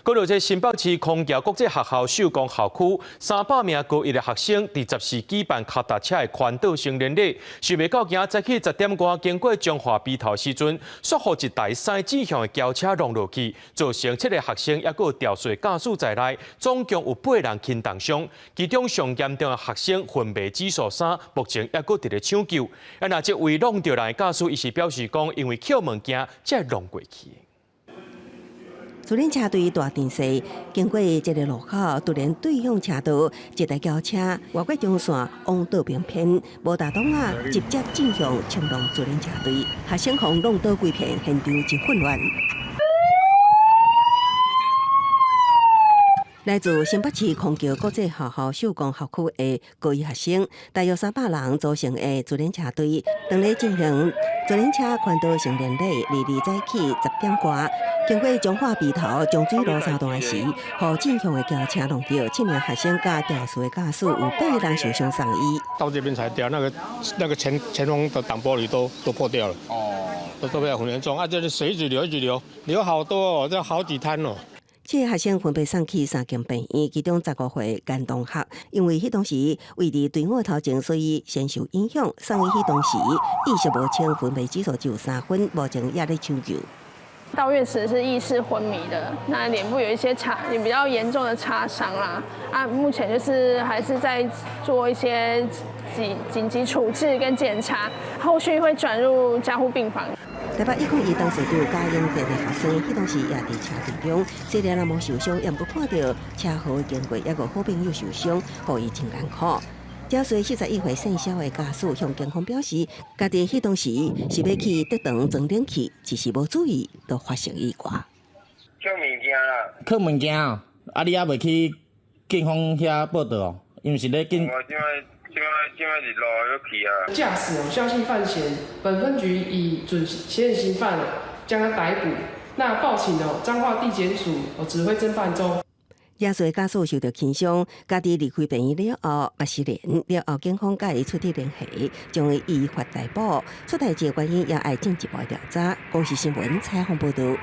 講到這新北市空橋國際學校秀光校區300名高一的學生，佇10時舉辦跤踏車的環島成年禮，想袂到今早起10點外經過彰化埤頭時陣，煞予一台駛進向的轎車撞落去，造成七个學生抑閣有肇事駕駛在內，總共有八人輕重傷，其中上嚴重的學生昏迷指數3，目前抑閣佇咧搶救。啊，若這位挵著人的駕駛，伊是表示講，因為抾物件才會撞過去。自輪車隊大陣勢經過這个路口，突然對向車道一台轎車越過中線往倒邊偏，無踏擋仔，直接進向衝撞自輪車隊，學生予挵倒規片，現場真混亂。來自新北市空橋國際學校秀光校區的高一學生，大約300人組成的自輪車隊，當咧進行自輪車環島成年禮，22日早起10點外，經過彰化埤頭中水路三段時，予進向的轎車挵著，七名學生佮肇事的駕駛有八人受傷送醫。到這邊才掉，那個前方的擋玻璃都破掉了。哦，都比較很嚴重啊！這裡水一直流，一直流，流好多哦，這好幾灘哦。七个學生分別送去三間病院，其中15歲顏同學，因為彼當時位佇隊伍頭前，所以先受影響。送醫彼當時意識無清，昏迷指數只有3分，目前也咧搶救。到院時是意識昏迷的，那臉部有一些擦，也比較嚴重的擦傷啦。啊，目前就是還是在做一些緊急處置跟檢查，後續會轉入加護病房。台北101董事長賈永哲的學生，彼當時也佇車隊中，雖然人無受傷，也毋過看著車禍經過，抑閣好朋友受傷，予伊真艱苦。這歲41歲姓蕭的駕駛向警方表示，家己彼當時是欲去竹園裝冷氣，只是無注意，就發生意外。抾物件啦。抾物件哦，啊你猶未去警方遐報到哦？因為是咧警。我這擺這擺這擺佇路欲去啊。駕駛哦，蕭姓范閒，本分局以準現行犯將他逮捕。那報請哦，彰化地檢署哦指揮偵辦中。肇事駕駛受著輕傷，家己離開病院了後，嘛失聯了後，警方佮伊取得聯繫，將伊依法逮捕。出代誌的原因也愛進一步調查。公視新聞採訪報導。